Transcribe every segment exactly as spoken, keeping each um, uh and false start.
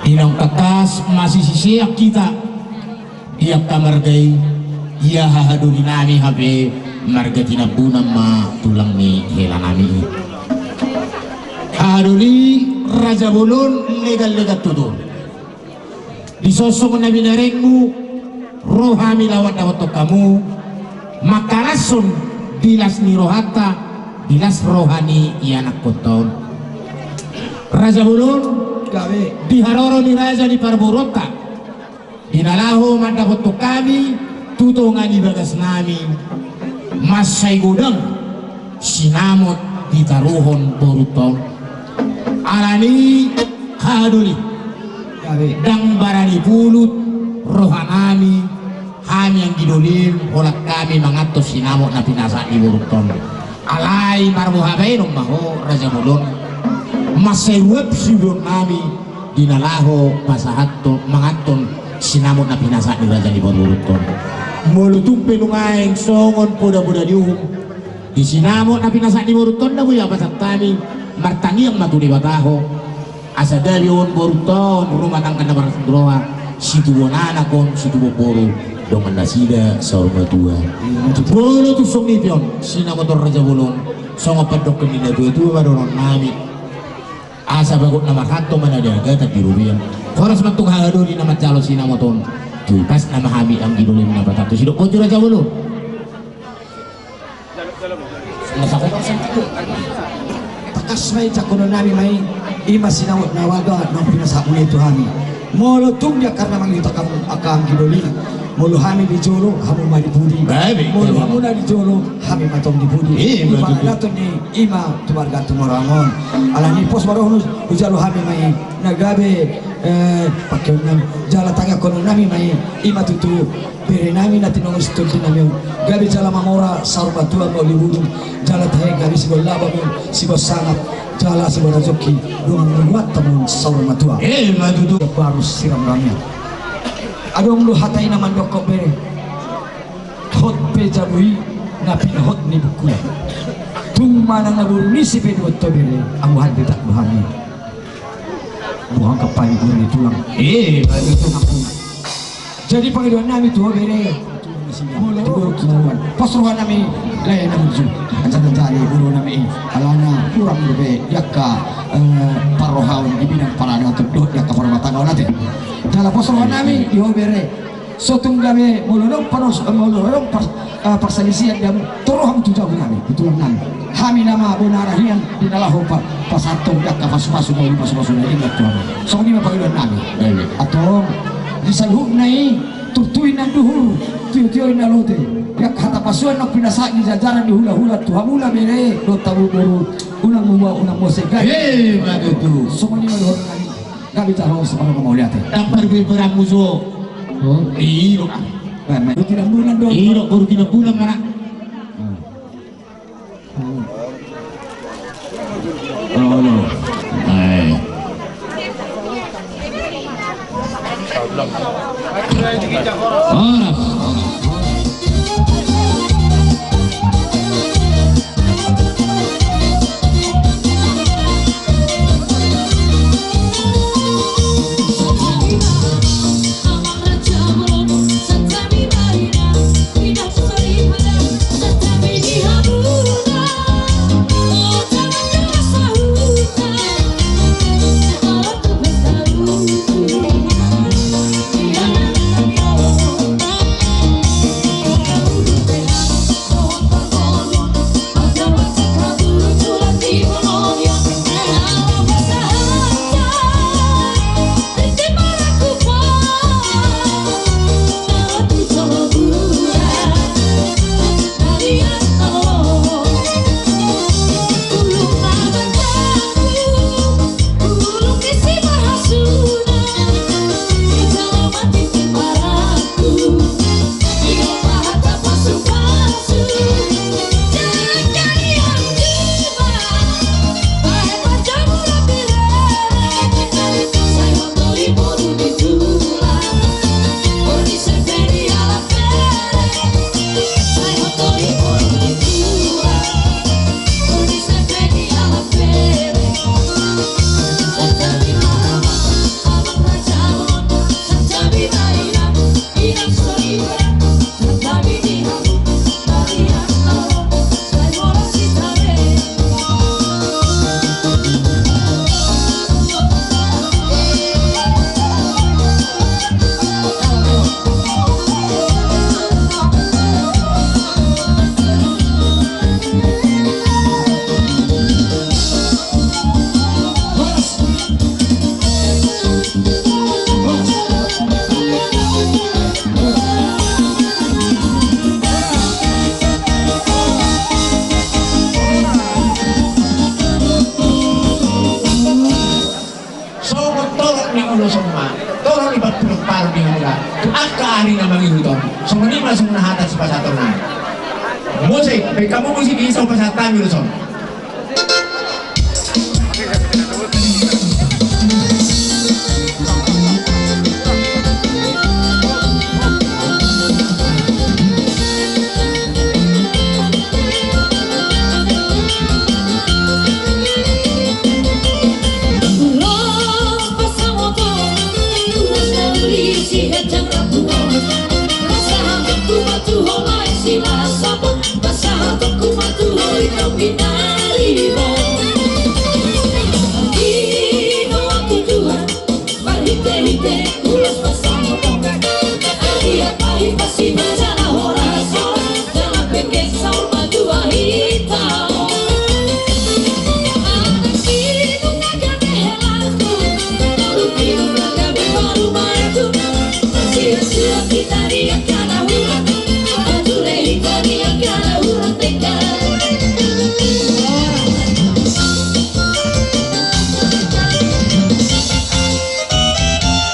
Inang tangkas masisisean hita di angka marga i, ia hahadoli nami hape marga Tinambunan ma tulang ni hela nami i. Hahadoli, raja bolon, legan-legan tutu. Di sosok na binarenmu ro hami laho mandapothon hamu, mangkalashon di las ni rohanta, di las roha ni ianakhonta on. Raja bolon, di haroro ni raja ni parboruonta, di na laho mandapothon hami tu tonga ni bagas nami, mansai godang sinamot ditaruhon borunta on. Alani hahadoli, ndang barani pulut roha nami, hami anggi dolim, holan hami manganhon sinamot na pinasahat ni borunta on. Alai marboha baenon ma ho, raja bolon, mansai ruap siubeon nami di na laho pasahathon, manganhon sinamot na pinasahat ni raja ni parboruonta on. Molo tung pe nuaeng songon poda-poda ni uhum, di sinamot na pinasahat ni borunta on na boi pasahat hami, martangiang ma tu Debata ho, asa gabe on borunta on rumah tangga na marlas ni roha, situbuan anak on, situbuan boru, dongan nasida saur matua. Molo tung songon i pe on, sinamot on, raja bolon, songon pandohan ni natua-tua ma dohonon nami. Asa bagot na marhalto ma na di agatan di robean. Horas ma antong hahadoli na manjalo sinamot on. Tu ipasna ma hami anggi dolim na pasahathon sidok on tu raja bolon. Tangkas ma i jangkonon nami ma i, i ma sinamot na waga na pinasahat muna i tu hami. Molo tung di angka na mangihuthon hamu angka anggi dolim, molo hami di jolo, hamu ma di pudi. Molo hamuna di jolo, hami ma antong di pudi. Ima tutu. Pangadaton ni i ma tu marga Tumorang on. Alani pos ma roham, hujalo hami ma i na gabe, eh, pangkeon nami, jala tangiangkonon nami ma i, i ma tutu bere nami na tinongos tondi nami on, gabe jala mamora saur matua, mauli burung, jala tahe gabe sigompa laba ma on, sigompa sangap, jala sigompa rajoki, dongan ni borunta ma on saur matua. Ima tutu. Baru siram ramian. Adong do hata i na mandokkon bere. Hot pe jabu i na pinahot ni bungkulan. Tung manang na boru ni si pe dohot ho bere, amuhan detak do hami. Buhang kapai boru ni tulang. Eh, baik itu. Jadi pangidoan nami tu ho bere. Molo tu boru kita, pos roha nami, lae na burju. Ancar-ancar boru nami i. Alana hurang dope di angka, eh, parrohaon di bidang paradaton dohot di angka parrumatanggaon ate. Jala pos roha nami di ho bere. So tung gabe molo adong paros-, molo adong pas-, eh, parsalisian di hamu, tu roham tu jabu nami, tu tulang nami. Hami nama bona harahian di na laho pa-, pasahathon di angka pasupasu, mauli pasupasu na ingot tu hamu. Songon i ma pangidoan nami. Antong di saluhutna i, turtu i na duhur, tiotio i na lote. Di angka hata pasuan na pinasahat ni jajaran ni hulahula tu hamuna bere dohot hamu boru, unang muse, unang muse. Ima tutu. Songon i ma dohonon nami. Gabe jala horas ma roha, mauliate. Dampar be berammu jo. Oh. Iro. Boru Tinambunan do. Iro, boru Tinambunan mana? Oh, no. Eh. Horas. Angka ari na mangihut on. Songon i ma songon hata sipasahaton nami. Muse, baen hamu musik i, so pasahat hami do son.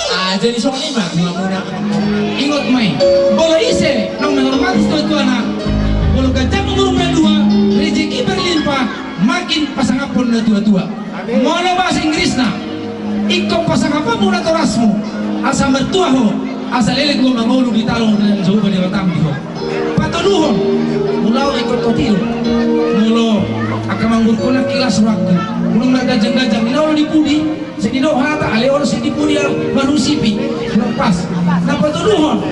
Ah, jadi songon i ma, ingot ma i. Molo ise naung menghormati situatua na, molo ganjang umurmu na dua, rejeki berlimpah, makin pasangaphon natuatua. Molo bahasa Inggrisna, ingkon pasangaphonmu natorasmu, asa martua ho, asa leleng ho mangolu di tano na so hubahen Debatam di ho. Patoluhon, molo au ingkon hot i do. Molo angka amangborungku, nangkin las rohangku, unang marganjangganjang, ninna olo di pudi, sai didok hata, alai olo sai di pudi, marhusipi. Unang pas. Na patoluhon,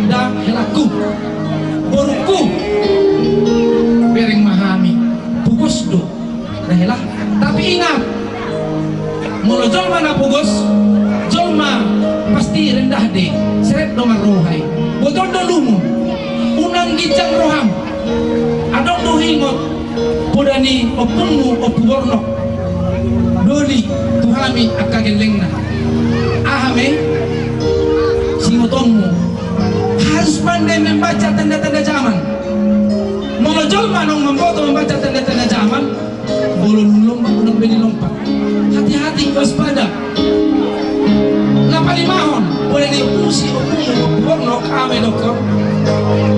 da helangku, borungku, bereng ma hami, pogos do. Nah, hela. Tapi ingat, molo jolma na pogos, jolma pasti rendah diri, seret do marroha i. Botoon do lungun, unang ginjang roham. Adong do huingot poda ni ompungmu, Ompu Bornok. Doli tu hami angka gellengna. Aha ma i? Siingotonmu, harus pandai membaca tanda-tanda zaman. Molo jolma naung mamboto membaca tanda-tanda zaman, bolon ni lompat, unang be dilompat. Hati-hati, waspada. Na palimahon, poda ni ompungsi, ompungmu, Ompu Bornok, aha ma didokkon?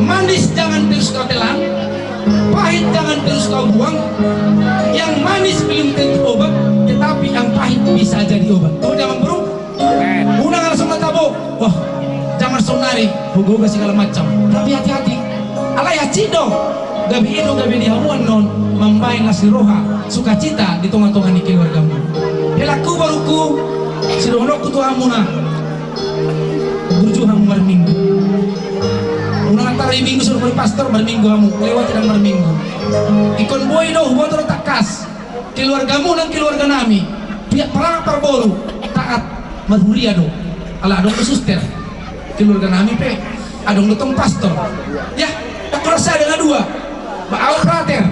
Manis jangan terus kau telan, pahit jangan terus kau buang. Yang manis belum tentu obat, tetapi yang pahit bisa jadi obat. Tahu, amangboru? Unang ala songon na tabo, wah, jaman saonari, hoga-hoga segala macam. Tapi hati-hati. Alai hansit do gabe i do gabe di hamu annon, mambahen las ni roha, sukacita di tonga-tonga ni keluargamu. Helangku, borungku, sidohononku tu hamuna, burju hamu marminggu. Unang antara i Minggu, suruh pastor, marminggu hamu, lewat dan marminggu. Ingkon boi do huboto do tangkas. Keluargamu nang keluarga nami, pihak parangkat parboru, taat marhuria do. Ala adong do suster. Keluarga nami pe adong do tong pastor. Ya, tak kurasa dengan dua. Ba au frater.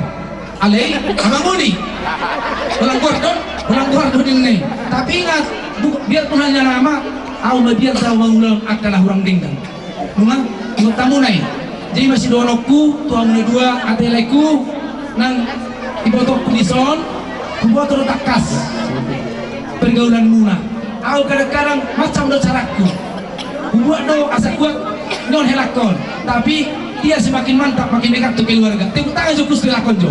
Alai, amang uli. Ulang kuat do, ulang kuat do ninna i. Tapi ingat, bu-, biarpun hanya nama, au ma biar tahu mangulahon angka na hurang denggan. Nunga, nunga tamu nai. Jadi masidohononku tu hamu na dua, ate laeku, nang ibotongku dison, huboto do tangkas pergaulanmuna. Au kadang-kadang macam do carangku. Hubuat do asa kuat, non helangkon. Tapi dia semakin mantap, makin dekat tu keluarga. Tepuk tangan jo, kus, tu helangkon jo.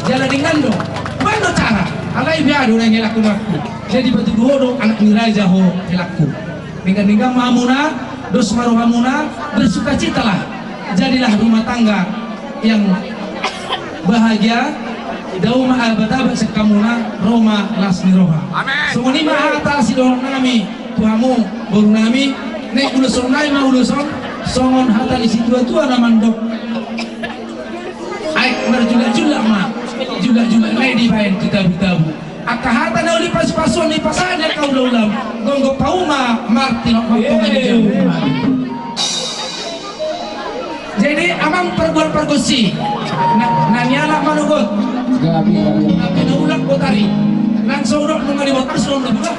Jala denggan do. Baen do cara. Alai bia do nang helangkon, helangku. Jadi batu duo do anak ni raja ho, helangku. Denggan-denggan ma hamuna, dos ma rohamuna, bersukacitalah. Jadilah rumah tangga yang bahagia, dao ma abad-abad sian hamuna, ro ma las ni roha. Amin. Songon i ma hata sidohonon nami tu hamu, boru nami, naeng ulos on, nai ma ulos on, songon hata ni situa-tua na mandok. Aek marjulak-julak ma, julak-julak nai dibaen tu tabu-tabu. Angka hata na uli, pasu-pasuon ni pasahat ni angka ula-ulam, gomgom pauma martinontongan ni jabu. Jadi amang pargual pargonsi, na, na nialap manogot, gabe na ulak botari, nang so udok nunga di botari, so udok nunga.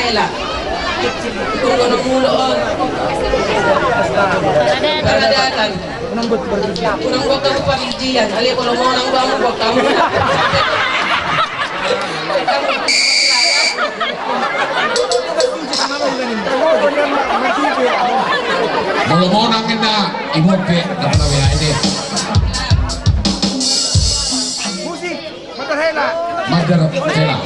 Hela. Tunggu nang mulo on. Paradatan. Unang buat kamu parijian. Ale, kalau mau nang gua mau buat kamu. Kalau mau nang inda, ibu pe, dapat apa ya ini? Musik. Mandar hela. Mandar hela.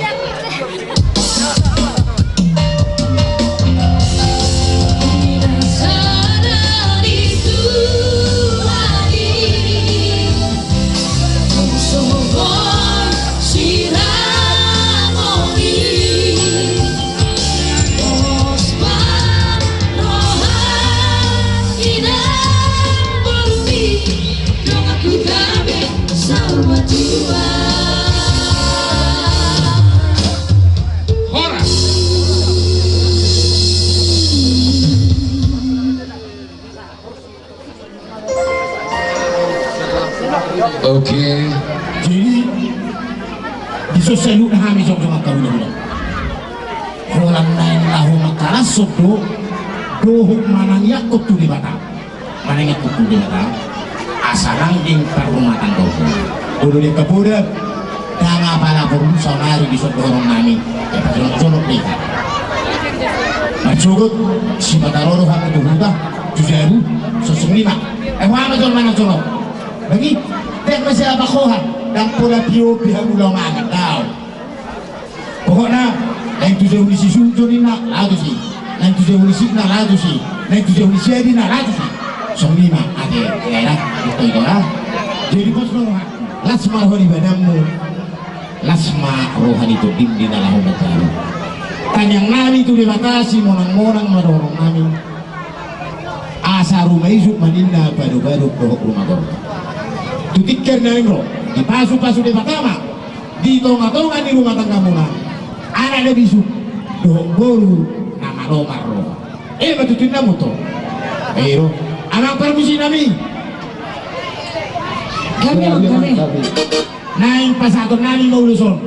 Horas. Oke. Jadi, di son saluhutna hami jongjong angka hulahula. Holan naeng laho mangkalashon do, dohot manangianghon tu Debata. Manangianghon tu Debata asa langgeng parrumatanggaonmuna. Olo, di angka poda, ndang apala porlu saonari di son dohononnami. Ia pajonok-jonok do hita. Marsogot, sipata ro do hami tu huta, tu jabu, songon i ma. Eh, boha ma jolma na jonok? Bagi, tek ma siapa koha, ndang pola tio pe hamu laho mangan, daong. Pokokna, naeng tu jabu ni si Sujo ninna, laho tusi. Naeng tu jabu ni si na, laho tusi. Naeng tu jabu ni si Adi na, laho tusi. Songon i ma, ate, ya, ya, itu, itu, ya. Jadi, pos ma roha, las ma roha di badanmu, las ma roha ni tondimuna na laho manjabu. Tangiangnami tu Debata, simonang-monang ma dohononnami. Asa ruma ijuk ma ninna, badok-badok dohot ruma gorta. Tu tingki na naeng ro, dipasu-pasu Debata ma di tonga-tonga ni rumah tanggamuna anak na bisuk dohot boru na malo marroha. Eh, ma tutu ninna muto. Eh, ro. Amang parmusiknami. Gabe, gabe. Naeng pasahatonnami ma ulos on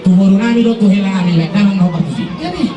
tu borunami dohot tu helanami, baen damang ma ho partusi. Gabe.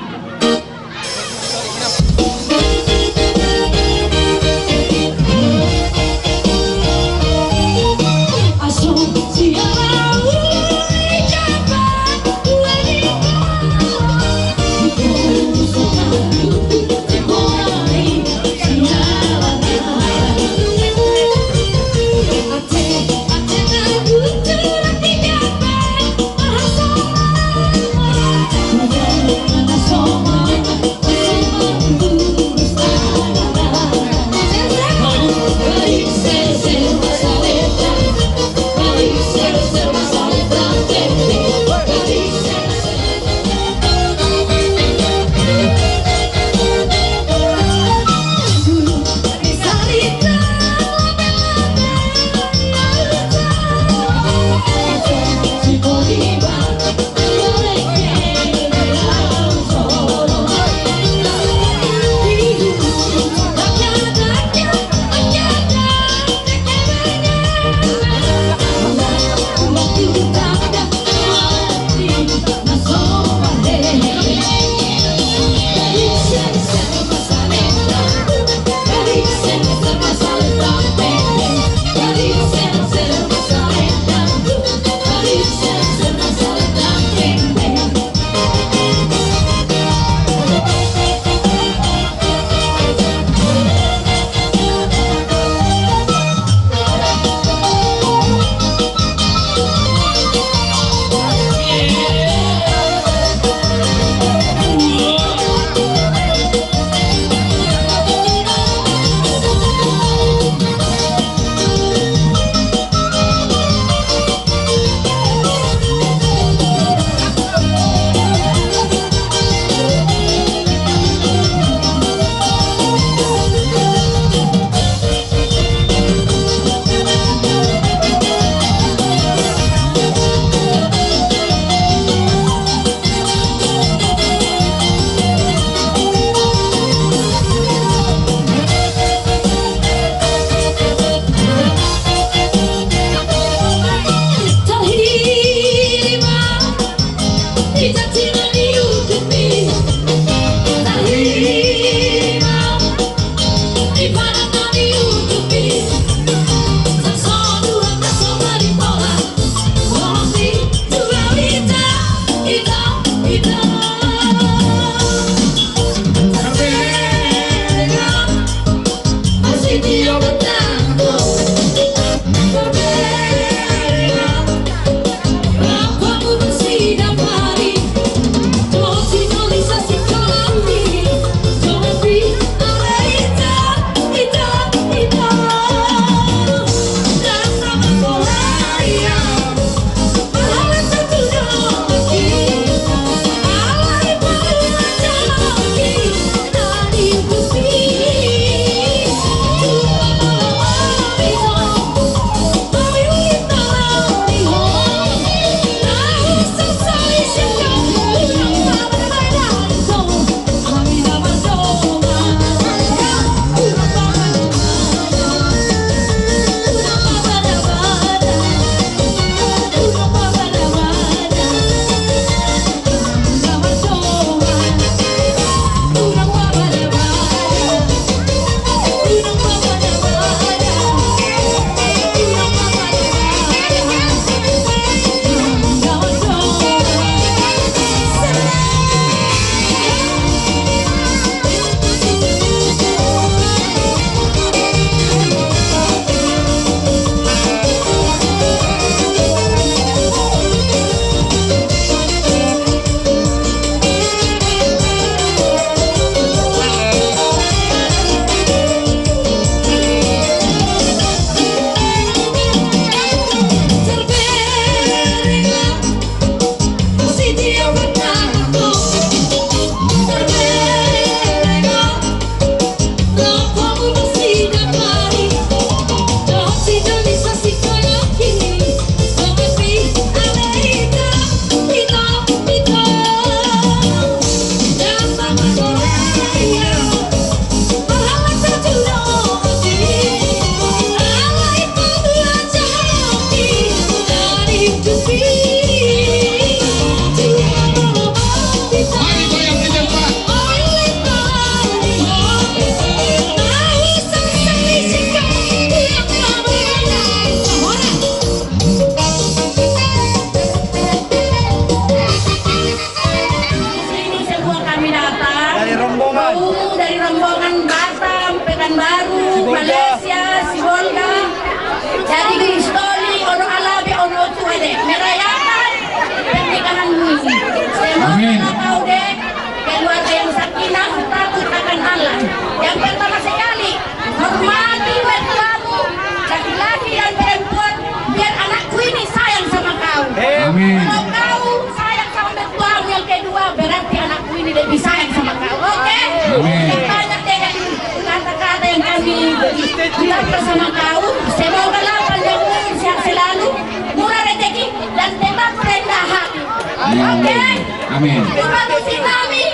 Amin. Tuhan musik kami,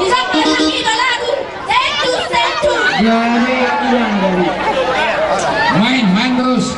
bisa pasang kita lagu Sendu, Sendu. Jadi, hilang dari. Main, main terus.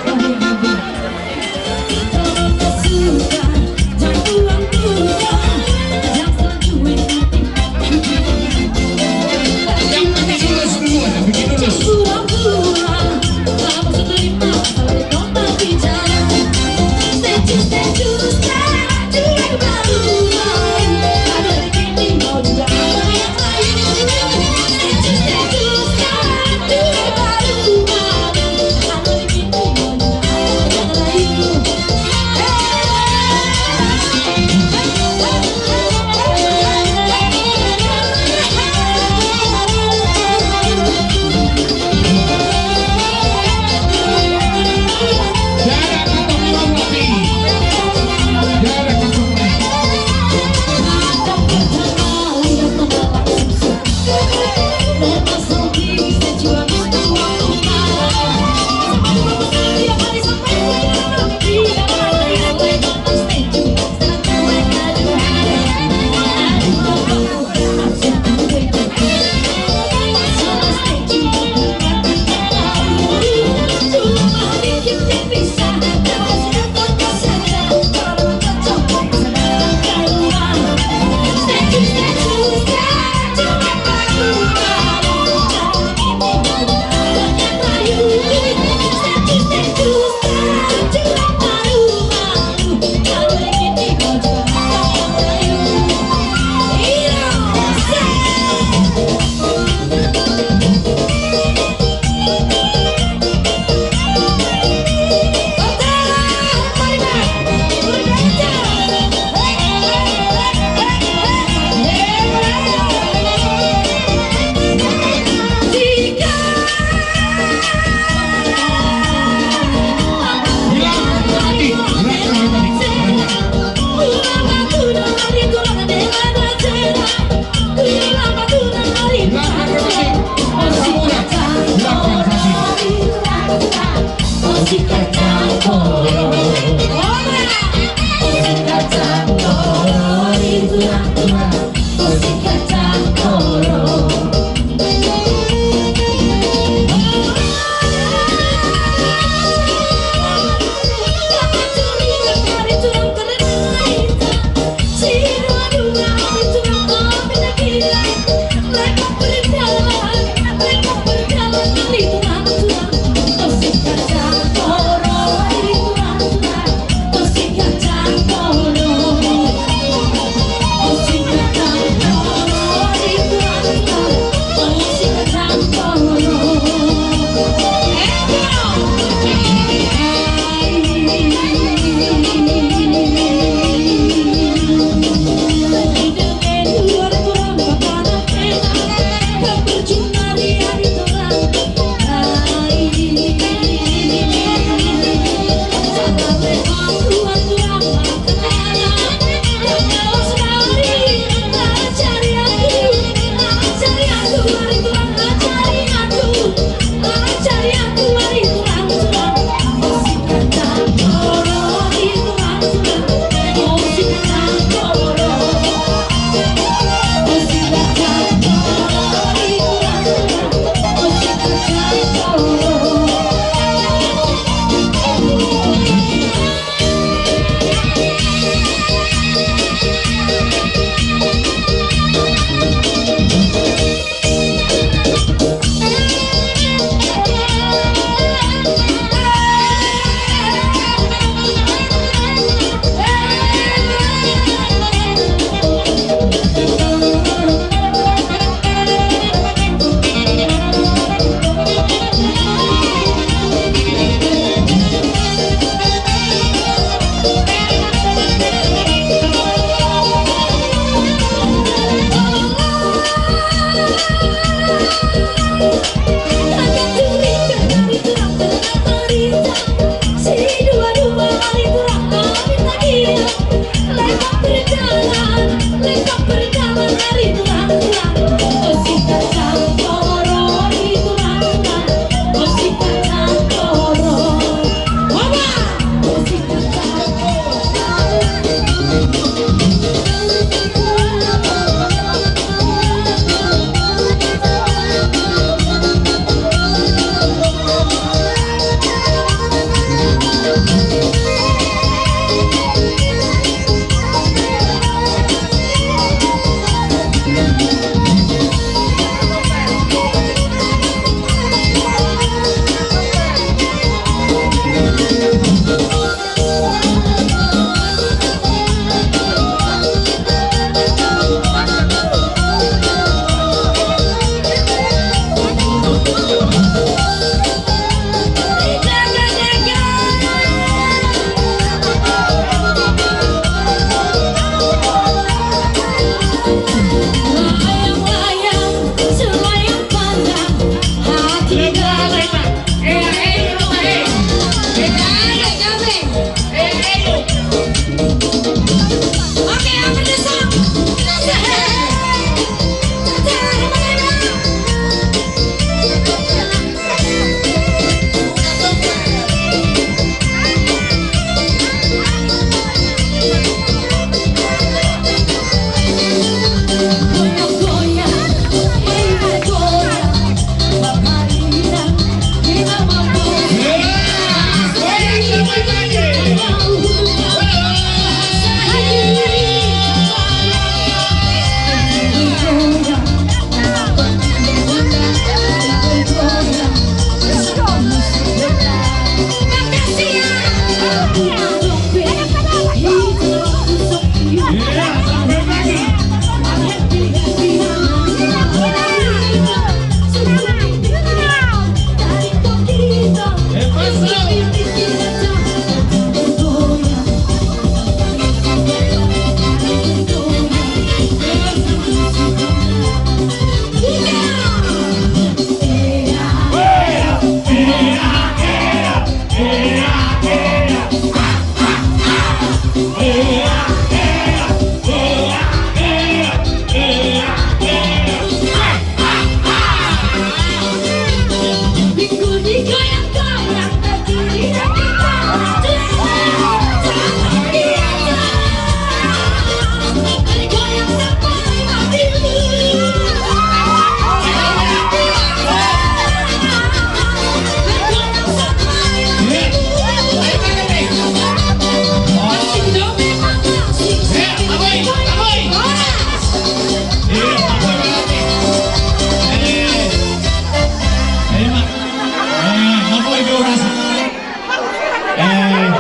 Eh,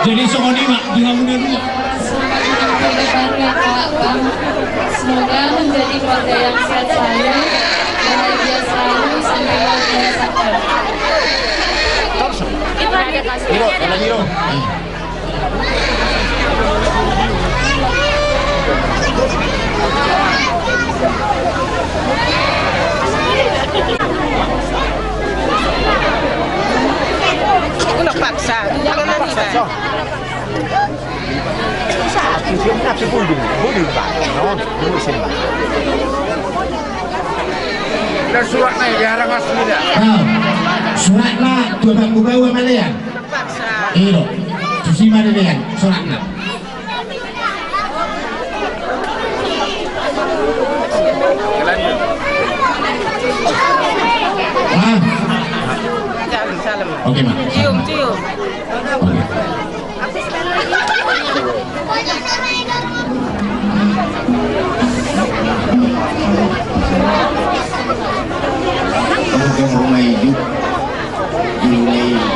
jadi songon i ma di hamu na dua. Semoga menjadi keluarga yang sehat selalu, bahagia selalu, sampai luar biasa. Biro, ada biro. Udah paksa, udah paksa. Suratna i, biar mas mida. Suratna tu abangmu Baua ma lean. Iro, tusi ma lean suratna. Ah. Salam, salam. Oke, Ma. Cium, cium. Oke. Oke, rumah hidup. Di rumah hidup.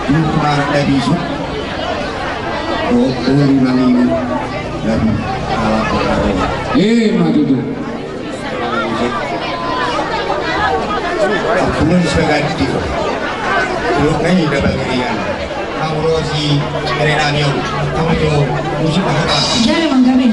Di rumah hidup. Oh, oh, lima minggu. Dan, ah, eh, ma tutu. Bulan sebagai itu. Lu kan udah bagian. Kamu lo si Renanio, kamu itu musik apa? Jangan manggabe.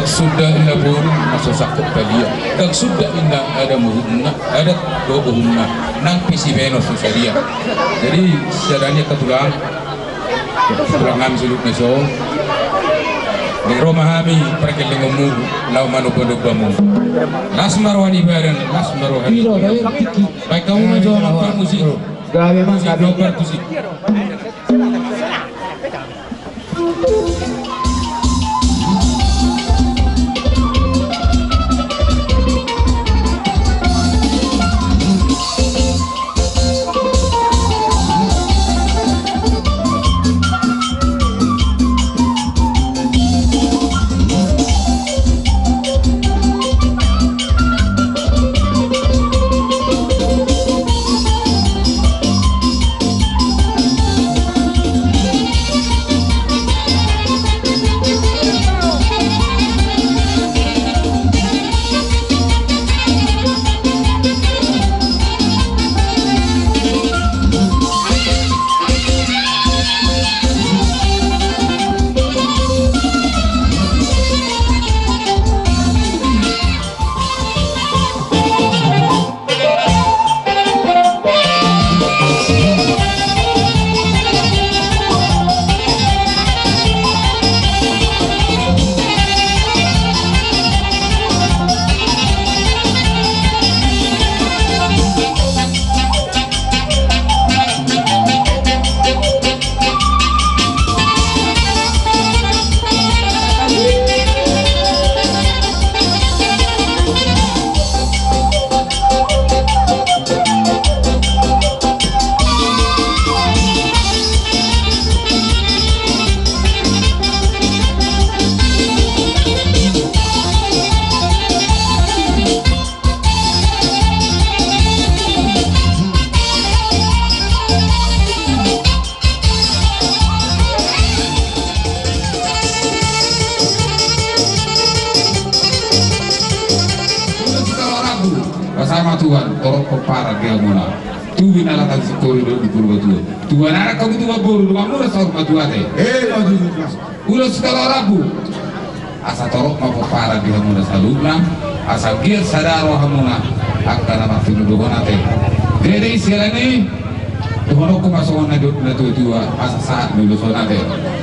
Suda inna boru na so sangkot palia, ndang suda inna adat bohumna, adat do bohumna, nang pe sibaenon so sadia. Jadi sada ni angka tulang, tulang nami saluhutna i, so ro ma hami pargellengonmu laho manomba-nomba hamu. Las ma roha ni badan, las ma roha ni badan. Baik, hamu ma jo parmusik. Gabe ma, gabe. Parmusik. Ulos sitolo rambu, basa ma Tuhan torop pomparan di hamuna. Tubi na latang singkoru dohot di Purbatua. Tuan anak hamu tuan boru, donganmuna saur matua ate. Eh, maju, maju. Ulos sitolo rambu. Asa torop ma pomparan di hamuna saluhutna, asa anggiat sada roha hamuna, angka na martinodohon ate. Jadi siala ni i, dohononku ma songon na didok ni na tua-tua, asa sahat ma ulos on ate.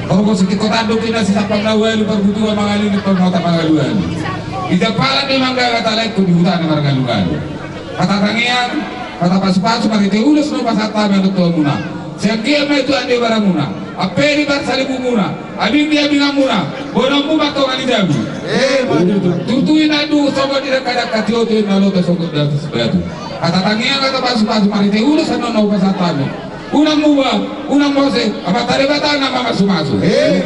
Horbo sitingko tandok inna sisampang na ualu, parbutuha mangalului, parmota mangalualu. Di jampalan ni manggala talahingkon di huta na marngalu-ngalu. Hata tangiang, hata pasu-pasu marhite ulos na hupasahat hami on tu hamuna. Sai anggiat ma i tuan di baramuna, ampei di parsalibumuna, abing di abinganmuna, boanonmu ma tonga ni jabu. Eh, maju, tutu. Tutu inna nduhut songon ni dangka-dangka, tio-tio inna loto songon ni atas batu. Hata tangiang, hata pasu-pasu marhite ulos annon na hupasahat hami. Unang muba, unang mose, Amanta Debata na mamasu-masu. Eh.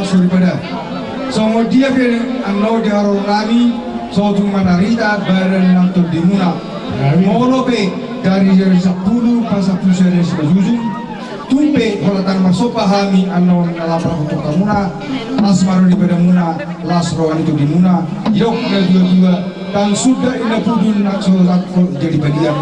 Soripada. Songon dia pe annon di haroro nami, sotung manarita badan nang tondimuna. Molo pe dari jam sampulu pas sampulu sada simanjujung, tung pe holan marsopa hami annon na laho mandapothon hamuna, las ma roha ni badanmuna, las roha ni tondimuna. Didok na tuatua, ndang suda inna pudun na so jadi balian.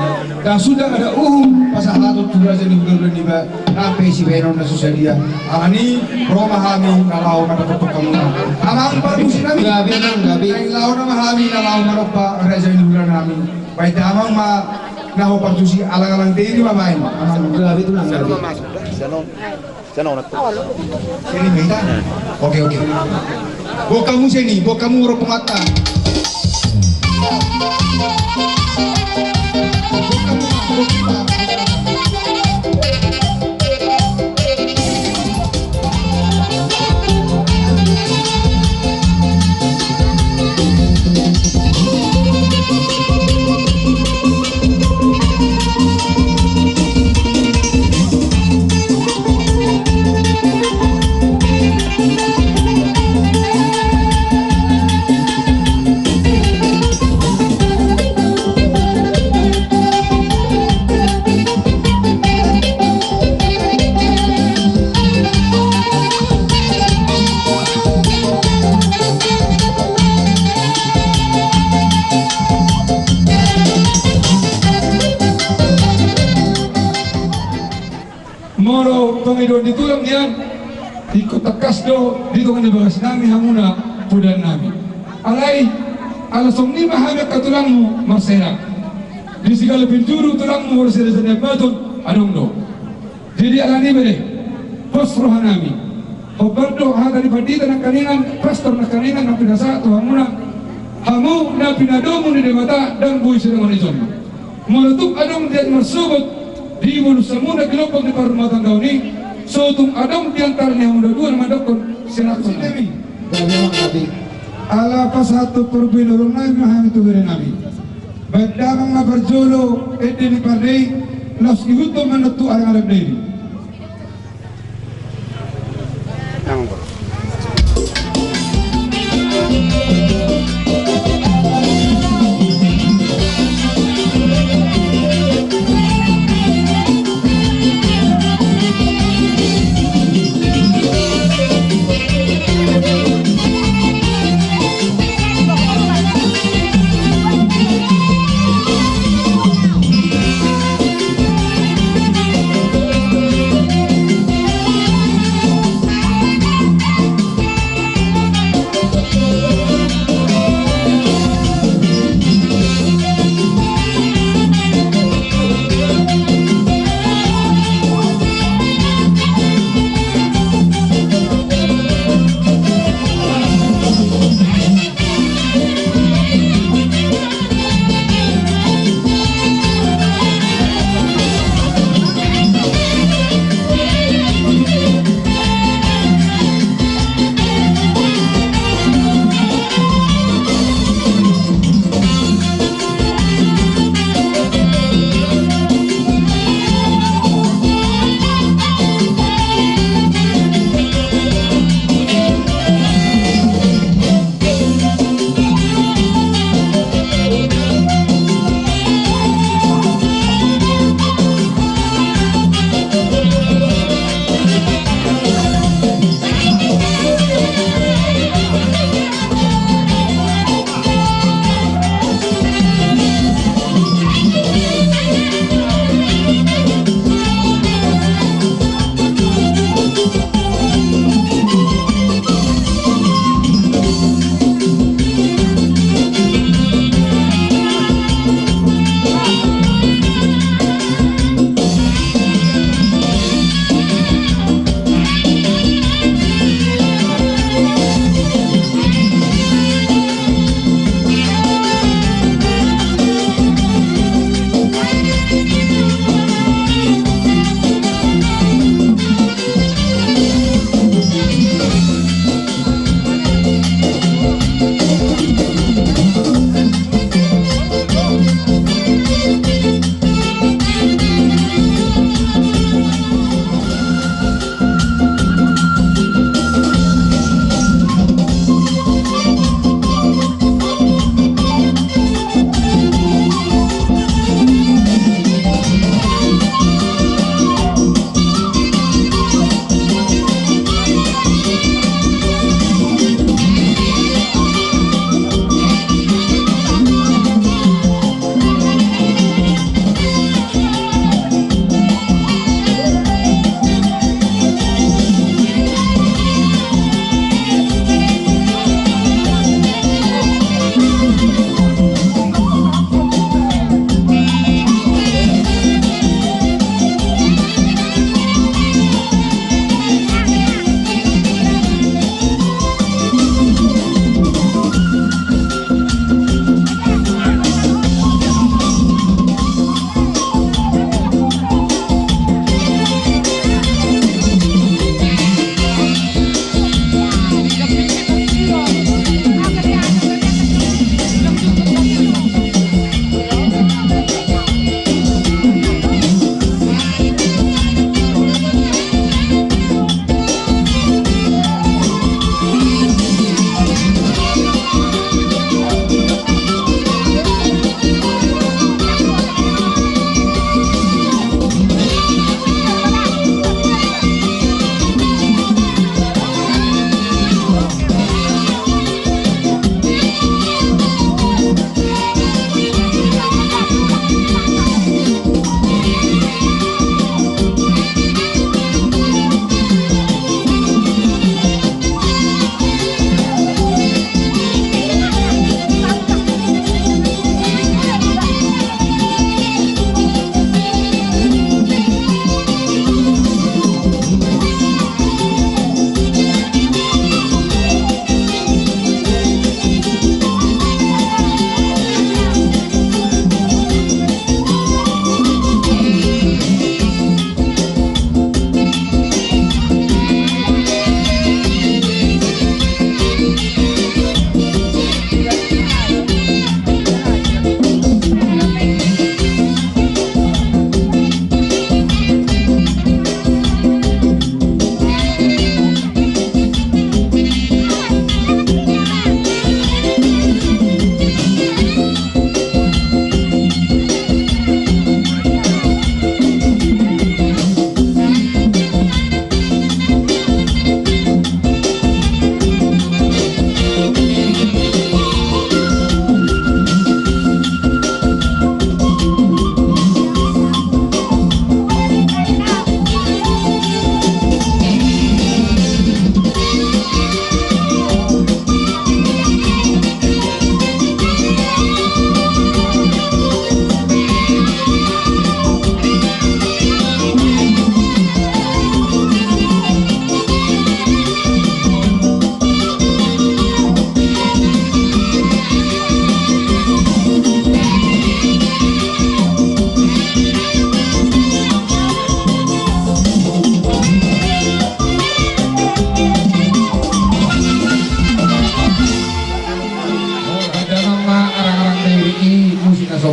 Ndang suda ada uhum pasahaton tu raja ni hulahula niba. Nang pe sibahenon na so sadia. Alani ro ma hami na laho mandapothon hamuna. Amang partusi nami. Gabe, amang, gabe. Naeng laho nama hami na laho manompa raja ni hulahula nami. Baen damang ma na ho partusi, alang-alang diri ma baen. Amang. Gabe tulang, gabe. Seni ma hita? Oke, oke. Boan hamu seni, boan hamu ro punganta. Molo pangidoan ni tulang nian, ingkon tangkas do di tonga ni bagas nami hamuna poda nami. Alai, ala songon i ma hami angka tulangmu marserak. Di sigala penjuru tulangmu marserak-serak ni ambaton, adong do. Jadi alani i ma, pos roha nami. Hombar do hata ni pandita nangkiningan, pastor nangkiningan, na pinasahat tu hamuna. Hamu na pinadomu ni Debata, ndang boi songon i jolma. Molo tung adong dia marsogot di bolusmuna gelombang di parrumatanggaon i, sotung adong di antara ni hamu na dua na mandokkon serak songon i. Ala pasahat tu parbue ni holong nami ma hami tu bere nami. Baen damang ma parjolo ende ni parende i, laos ihuthon ma annon tu arang-arang dairi.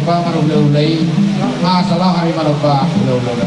Marhulahula i, asa laho hami marhulahula.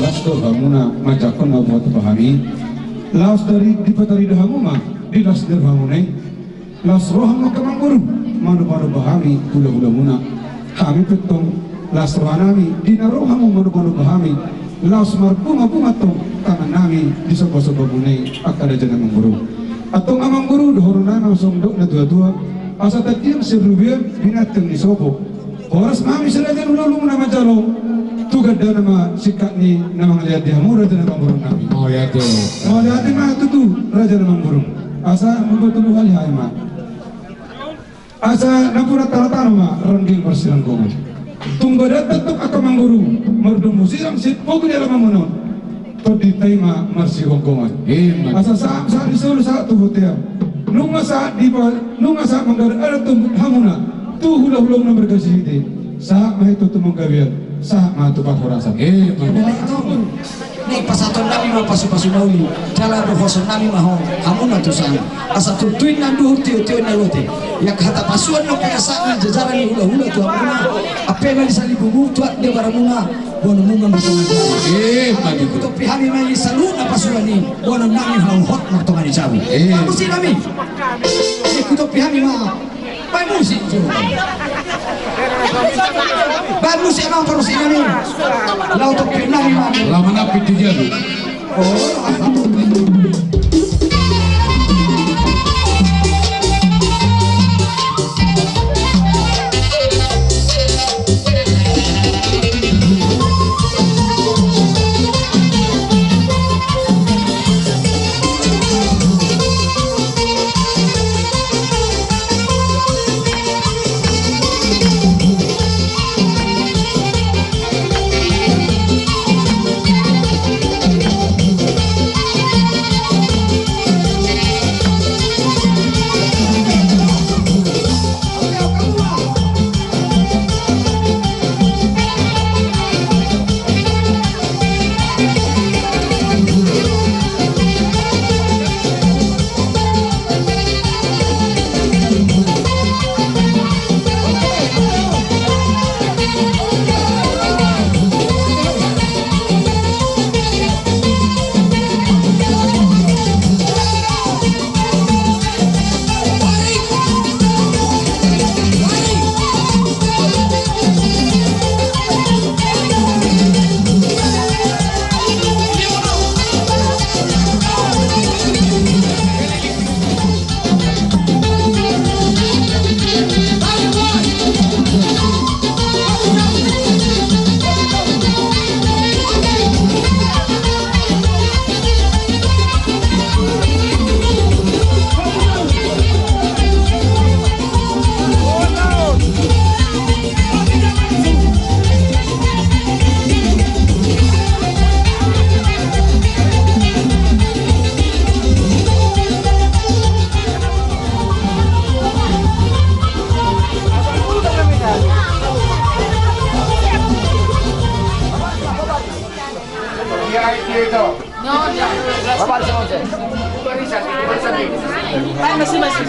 Las do hamuna manjangkon na buat tu hami. Laos dari dipatarido hamu ma di las ni rohamuna i. Laos ro hamu angka amangboru manobanomba hami hulahulamuna. Hami pe tong las rohanami di na ro hamu manobanomba hami. Laos marbungabunga tong tangannami di sombasombamuna i angka raja ni amangboru. Antong amangboru, dohononnami ma songon dok ni natuatua, asa tandiang sian robean, binantang ni sopo. Horas ma hami siraja ni hulahulamuna manjalo, tu gandana ma singkat ni na mangalean di hamu raja ni amangborunami. Mauliate. Mauliate ma tutu raja ni amangboru. Asa mangatubu hali hami ma. Asa napuran talatalo ma rangging marsilanggongan. Tung godang tongtong angka amangboru mardomu sirang sian pogu ni alamanmuna on. Tondinta i ma marsigonggongan. Ima. Asa sahat, sahat di solu sahat tu bontean. Nunga sahat di pa-, nunga sahat manggarar adat tu hamuna, tu hulahulamuna marga Sihite. Sahat ma hita tu panggabean, sahat ma tu parhorasan. Ima. Naeng pasahatonnami ma pasupasu na uli, jala dohononnami ma ho, hamuna tu sanga. Asa tutu ninna anduhur, tiotio ninna lote. Ia hata pasuan dohot pinasahat ni jajaran ni hulahula tu hamuna, ampe ma di salibumu, tu adat ni abaramuna, boanonmu ma martonga ni jabu. Ima. Hutompi hami ma i saluhutna pasuan i, boanonnami ma hot martonga ni jabu. Ima. Baen musiknami. Hutompi hami ma. Baen musik jo. Baen musik, amang, parmusik nami. Laho tompi nami ma. Laho manampi tu jabu. Oh. Masih, masih.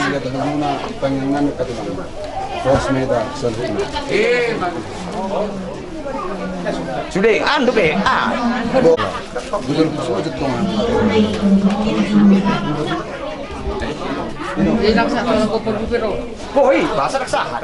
Sude, anu pe, ah. Boi, bahasa daksahan.